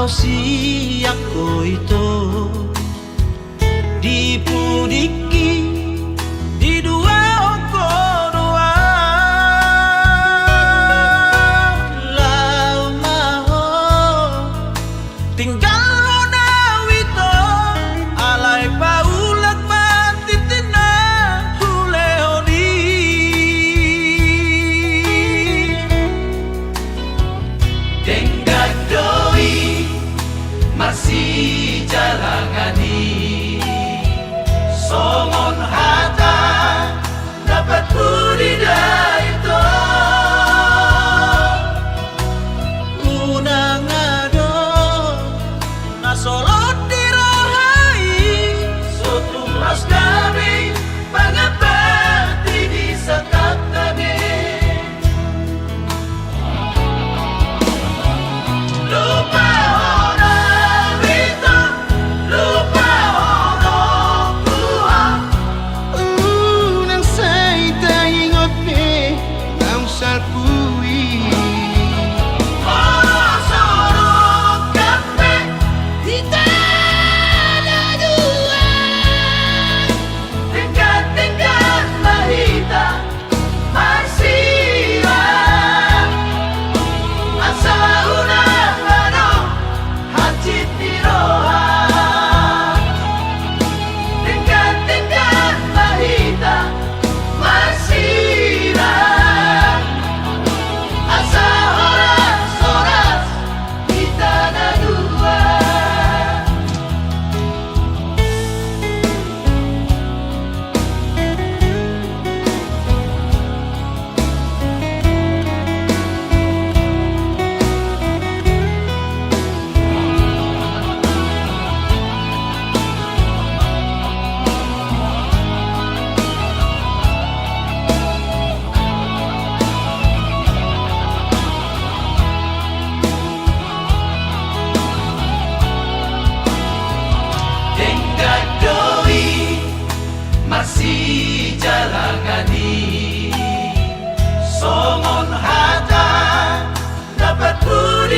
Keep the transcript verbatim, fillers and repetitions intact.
Sian ho ito, di pudingki diduahon ho do ahu. Laho ma ho, tinggalhon ahu ito, alai paulak ma tintin na hulehon i. Denggan do i marsijalangan i, songon hata na patudi da ito. Unang adong na solot di roha i, so tung laos damei, pangaparti ni santap damei. Lupahon ahu ito, lupahon ho Tuhan. Unang sai taingot be naung salpu i. Olo so dongkap be hita na dua. Denggan-denggan ma hita marsilang, asa unang adong hansit ni roha. Denggan-denggan ma hita marsilang, asa horas-horas hita na dua. Denggan do i marsijalangan i, songon hata na patudi